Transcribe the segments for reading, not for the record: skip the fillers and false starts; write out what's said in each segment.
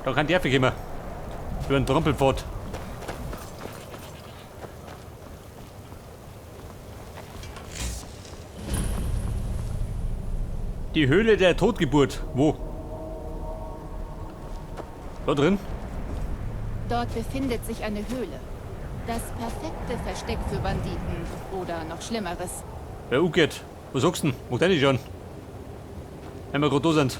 Da kann der kommen. Über den Trampelpfad. Die Höhle der Totgeburt. Wo? Da drin? Dort befindet sich eine Höhle. Das perfekte Versteck für Banditen oder noch Schlimmeres. Ja, Uget. Was sagst du denn? Macht der nicht schon? Wenn wir gerade da sind.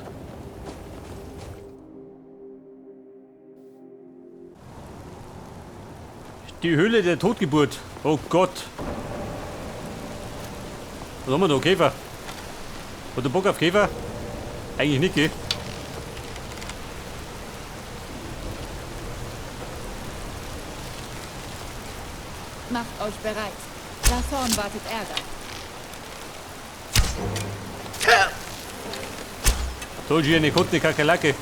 Die Höhle der Totgeburt. Oh Gott. Was haben wir da? Käfer. Hat der Bock auf Käfer? Eigentlich nicht, gell? Macht euch bereit. Da vorn wartet Ärger. Told you eine Kunde Kakerlake.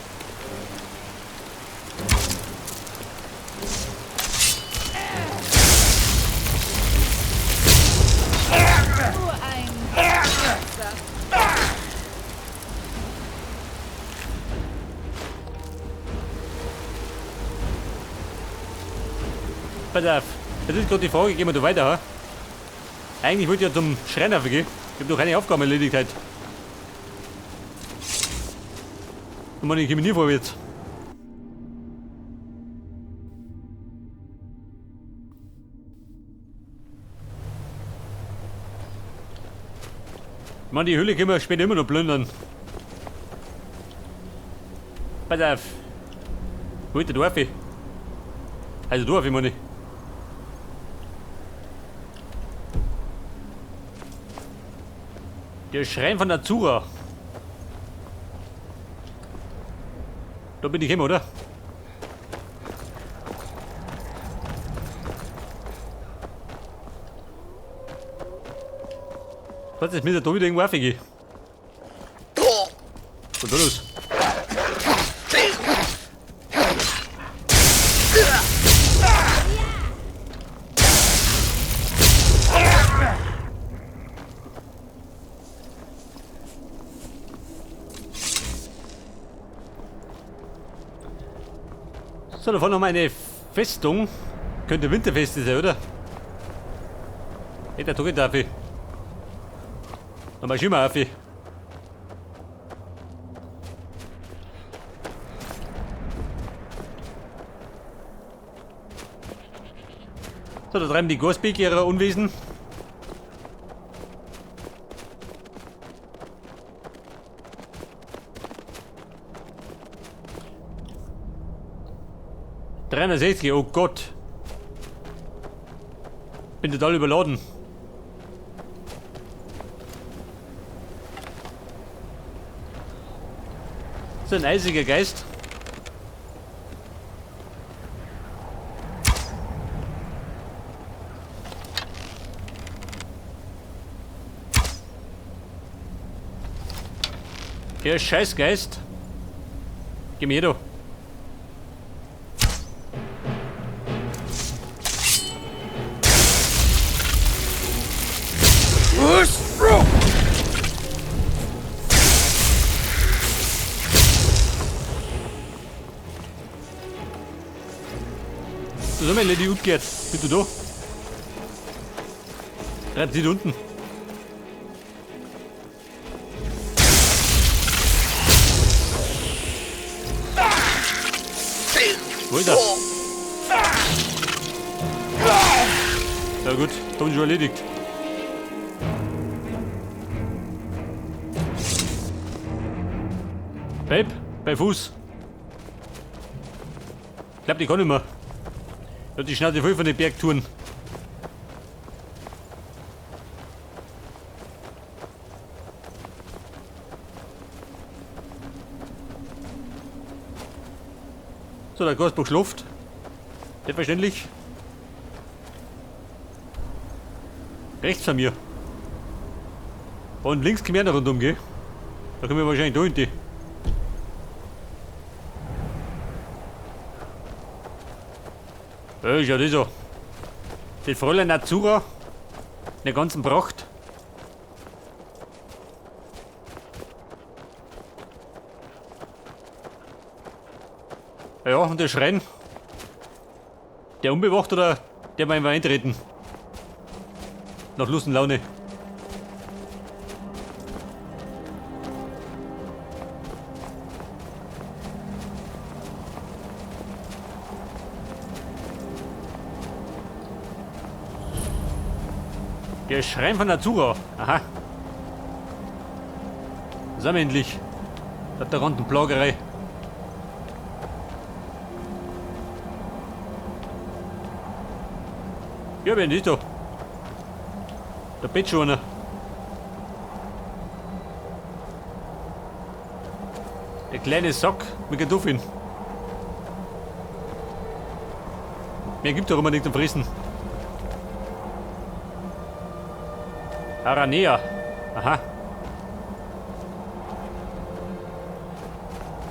Nur ein Kratzer. Pass auf. Das ist gerade die Frage, gehen wir da weiter, ha? Eigentlich wollte ich ja zum Schreiner gehen. Ich hab doch keine Aufgaben erledigt heute. Und man, ich komme nie vorwärts. Ich meine, die Höhle können wir später immer noch plündern. Pass auf. Wo ist der Dorf? Also Dorf, ich meine. Der Schrein von Azura. Da bin ich immer, oder? Was ist mit der da wieder irgendwo raufgehen? Was ist da los? So, da vorne noch mal eine Festung. Könnte Winterfeste sein, oder? Hey, der Tag darf ich. Nochmal Schimmer auf. So, da treiben die Gosbeck ihre Unwesen. 360, oh Gott. Bin total überladen. So ein eisiger Geist. Der Scheißgeist. Geh mir her, du. So, meine Lady Utgard, bist du da? Treibt sie da unten. Wo ist er? Na gut, haben wir schon erledigt. Babe, bei Fuß. Ich glaub, die kann nicht mehr. Ich hab die Schnauze voll von den Bergtouren. So, der Gasbock schläft. Selbstverständlich. Rechts von mir. Und links kommen wir noch rundum, gell? Da kommen wir wahrscheinlich da hinten. Ja, schau das an. Das Fräulein Azura in der ganzen Pracht. Ja, und der Schrein. Der unbewacht oder der mal eintreten? Nach Lust und Laune. Der Schrein von Azura. Aha. Sind wir endlich. Da der Randenplagerei. Ja, wer ist da? Der Bettschoner. Der kleine Sack mit Kartoffeln. Mehr gibt doch immer nicht zum Fressen. Aranea. Aha.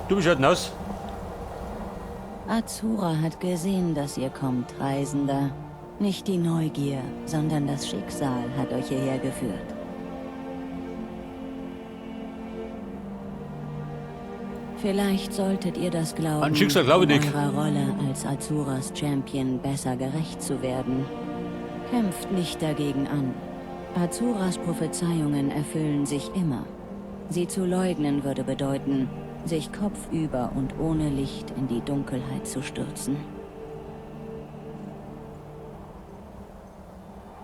Du bist halt aus. Azura hat gesehen, dass ihr kommt, Reisender. Nicht die Neugier, sondern das Schicksal hat euch hierher geführt. Vielleicht solltet ihr das glauben, An Schicksal glaube ich nicht. eurer Rolle als Azuras Champion besser gerecht zu werden. Kämpft nicht dagegen an. Azuras Prophezeiungen erfüllen sich immer. Sie zu leugnen würde bedeuten, sich kopfüber und ohne Licht in die Dunkelheit zu stürzen.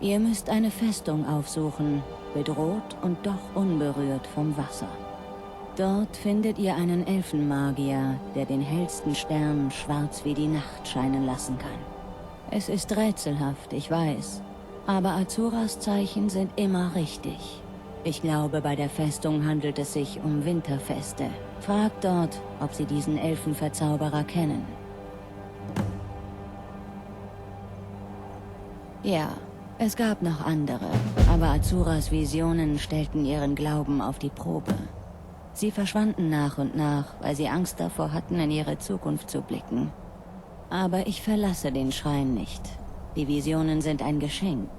Ihr müsst eine Festung aufsuchen, bedroht und doch unberührt vom Wasser. Dort findet ihr einen Elfenmagier, der den hellsten Stern schwarz wie die Nacht scheinen lassen kann. Es ist rätselhaft, ich weiß, aber Azuras Zeichen sind immer richtig. Ich glaube, bei der Festung handelt es sich um Winterfeste. Fragt dort, ob sie diesen Elfenverzauberer kennen. Ja, es gab noch andere, aber Azuras Visionen stellten ihren Glauben auf die Probe. Sie verschwanden nach und nach, weil sie Angst davor hatten, in ihre Zukunft zu blicken. Aber ich verlasse den Schrein nicht. Die Visionen sind ein Geschenk.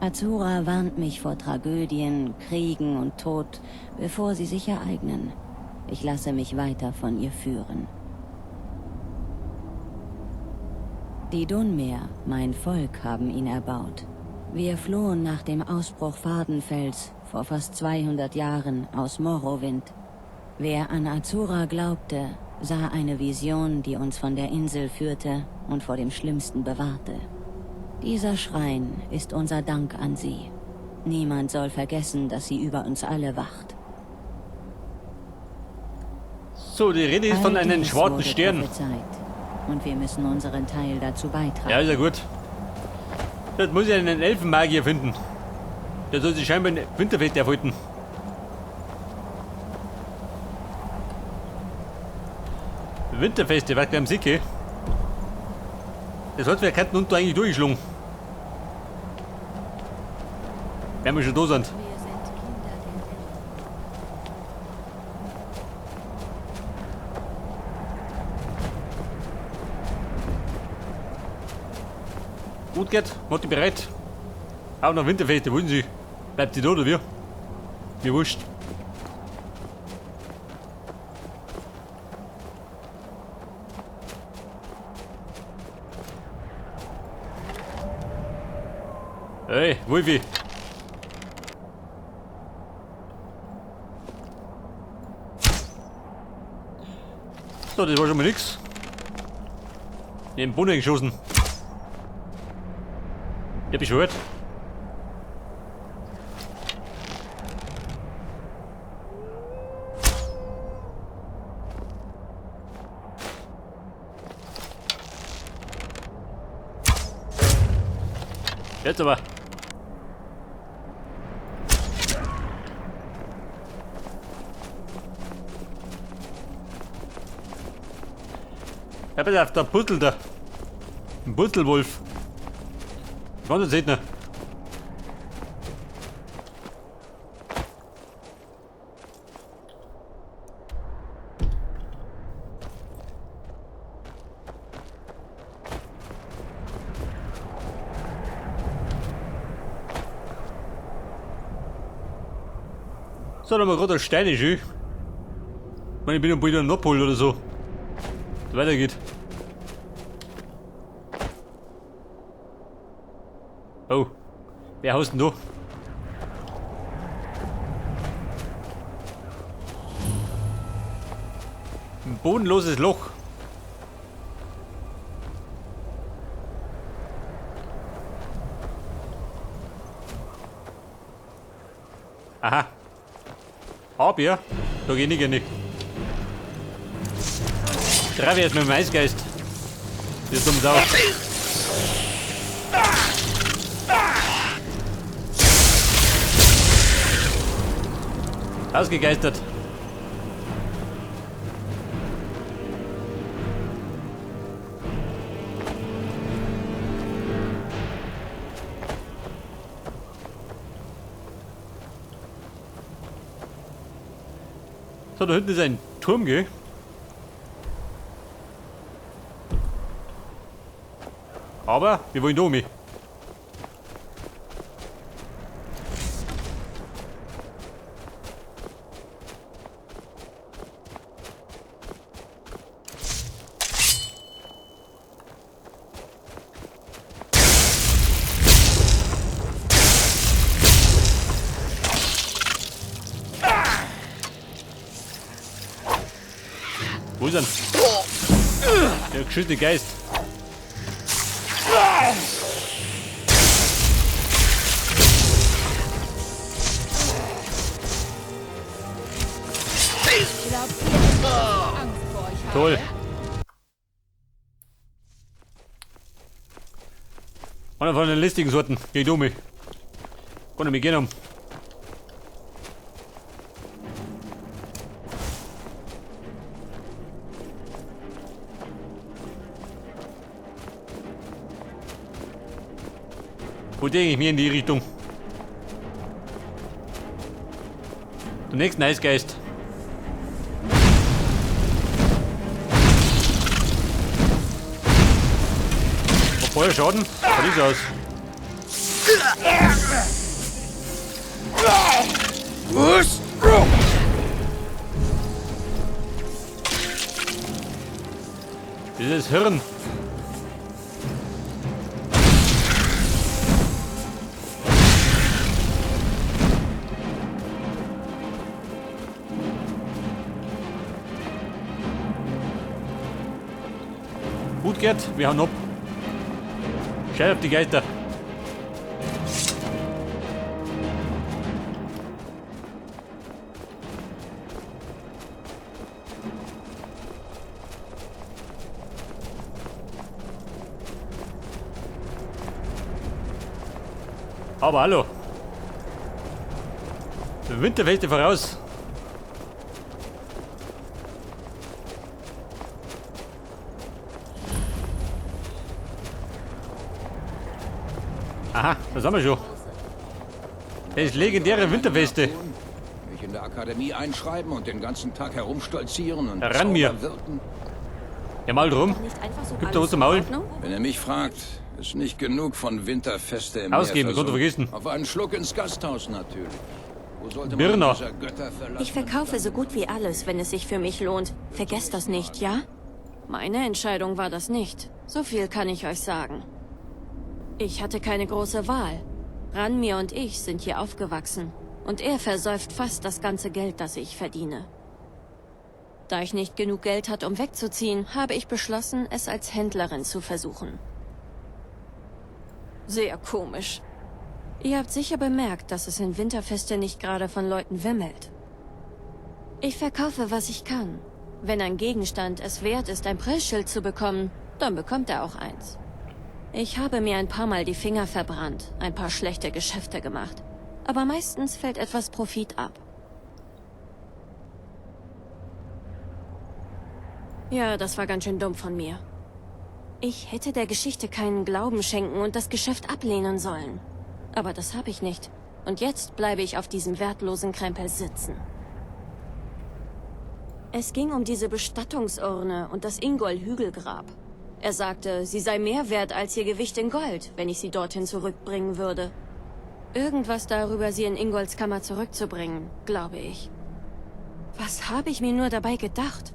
Azura warnt mich vor Tragödien, Kriegen und Tod, bevor sie sich ereignen. Ich lasse mich weiter von ihr führen. Die Dunmer, mein Volk, haben ihn erbaut. Wir flohen nach dem Ausbruch Fadenfels vor fast 200 Jahren aus Morrowind. Wer an Azura glaubte, sah eine Vision, die uns von der Insel führte und vor dem Schlimmsten bewahrte. Dieser Schrein ist unser Dank an sie. Niemand soll vergessen, dass sie über uns alle wacht. So, die Rede ist von All einem dies schwarzen wurde Stern. prophezeit. Und wir müssen unseren Teil dazu beitragen. Ja, ist ja gut. Jetzt muss ich einen Elfenmagier finden. Der soll sich scheinbar in Winterfest erfolgen. Winterfeste, was am Sicke. Das hat wir könnten unten eigentlich durchgeschlungen. Wenn wir schon da sind. Wir sind Kinder der Gut geht, macht die bereit. Auch noch Winterfeste, wollen Sie? Bleibt sie da oder wie? Mir wurscht. Hey, Wolfi. So, das war schon mal nix. In den Boden geschossen. Der beschwört. Jetzt aber. Ja, pass auf, der Puttel da. Ein Puttelwolf. Ganz seltener. So, da haben wir gerade Steine schön. Ich meine, ich bin ja bald in Nordpol oder so. Weiter geht. Oh. Wer haust denn du? Ein bodenloses Loch. Aha. Ab, ja. Da geh ich nicht. Treff ich jetzt mit dem Eisgeist. Das ist dumm Sau. Ausgegeistert. So, da hinten ist ein Turm, gell? Aber wir wollen da mit. Wo ist er? Der geschüttete Geist. Glaubt ihr, dass ich Angst vor euch habe? Toll. Einer von den listigen Sorten. Geh du mich. Kann ich mich gehen um. Wo denke ich mir in die Richtung? Zum nächsten Eisgeist. Voll Schaden? Was ist aus? Dieses Hirn. Gut, Gerd, wir hauen ab. Scheiß auf die Geister. Aber hallo. Der Winterfeste voraus. Aha, das haben wir schon. Das legendäre Winterfeste. Mich in der Akademie einschreiben und den ganzen Tag herumstolzieren und Ran mir. Zauber wirken. Ja, mal drum. Nicht einfach so Gibt da alles was zum Maul? in Ordnung? Wenn er mich fragt, ist nicht genug von Winterfeste im Ausgeben, Meer konnte versunken. vergessen. Auf einen Schluck ins Gasthaus natürlich. Wo sollte man Birna. in dieser götterverlassenen Ich verkaufe so gut wie alles, wenn es sich für mich lohnt. Vergesst das nicht, ja? Meine Entscheidung war das nicht. So viel kann ich euch sagen. Ich hatte keine große Wahl. Ranmir und ich sind hier aufgewachsen. Und er versäuft fast das ganze Geld, das ich verdiene. Da ich nicht genug Geld hatte, um wegzuziehen, habe ich beschlossen, es als Händlerin zu versuchen. Sehr komisch. Ihr habt sicher bemerkt, dass es in Winterfeste nicht gerade von Leuten wimmelt. Ich verkaufe, was ich kann. Wenn ein Gegenstand es wert ist, ein Preisschild zu bekommen, dann bekommt er auch eins. Ich habe mir ein paar Mal die Finger verbrannt, ein paar schlechte Geschäfte gemacht. Aber meistens fällt etwas Profit ab. Ja, das war ganz schön dumm von mir. Ich hätte der Geschichte keinen Glauben schenken und das Geschäft ablehnen sollen. Aber das habe ich nicht. Und jetzt bleibe ich auf diesem wertlosen Krempel sitzen. Es ging um diese Bestattungsurne und das Ingol-Hügelgrab. Er sagte, sie sei mehr wert als ihr Gewicht in Gold, wenn ich sie dorthin zurückbringen würde. Irgendwas darüber, sie in Ingols Kammer zurückzubringen, glaube ich. Was habe ich mir nur dabei gedacht?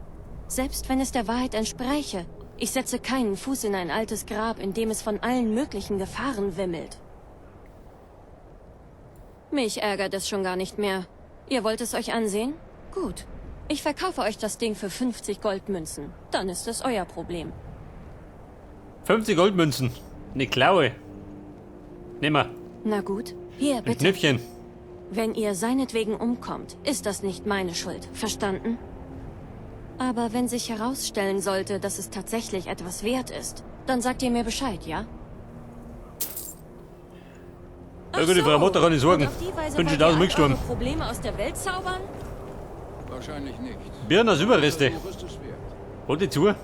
Selbst wenn es der Wahrheit entspräche, ich setze keinen Fuß in ein altes Grab, in dem es von allen möglichen Gefahren wimmelt. Mich ärgert es schon gar nicht mehr. Ihr wollt es euch ansehen? Gut. Ich verkaufe euch das Ding für 50 Goldmünzen. Dann ist es euer Problem. 50 Goldmünzen. Eine Klaue. Nehmen wir. Na gut. Hier, Ein bitte. Knöpfchen. Wenn ihr seinetwegen umkommt, ist das nicht meine Schuld. Verstanden? Aber wenn sich herausstellen sollte, dass es tatsächlich etwas wert ist, dann sagt ihr mir Bescheid, ja? Ja gut, die Frau Mutter kann ich sorgen. Und auf die Weise Bin schon wollt ihr tausend all mitgestorben. eure Probleme aus der Welt zaubern? Wahrscheinlich nicht. Birnen aus Überreste. Versuch ist es wert. Holt die zu.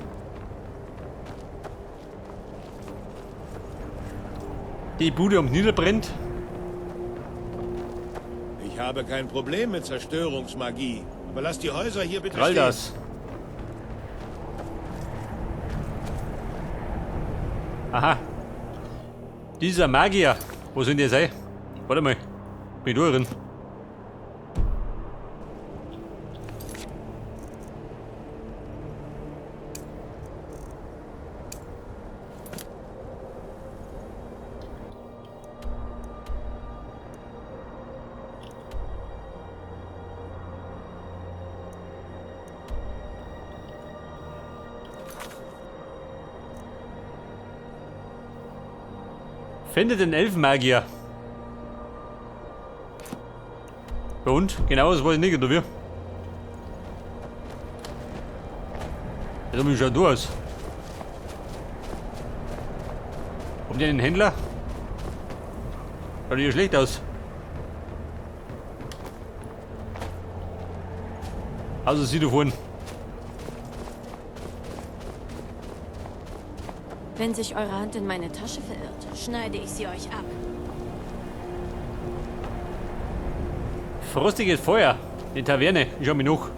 Die Bude am niederbrennt. Ich habe kein Problem mit Zerstörungsmagie. Aber lass die Häuser hier bitte Krall stehen. das. Aha. Dieser Magier. Wo sind die jetzt? Warte mal. Bin ich da drin? Finde den Elfenmagier. Und? Genau das wollte ich nicht, oder wie? Das wie schaut du aus? Kommt ihr einen Händler? Schaut hier schlecht aus. Also sie da vorne. Wenn sich eure Hand in meine Tasche verirrt, schneide ich sie euch ab. Frostiges Feuer. Die Taverne. Ich schau mich noch.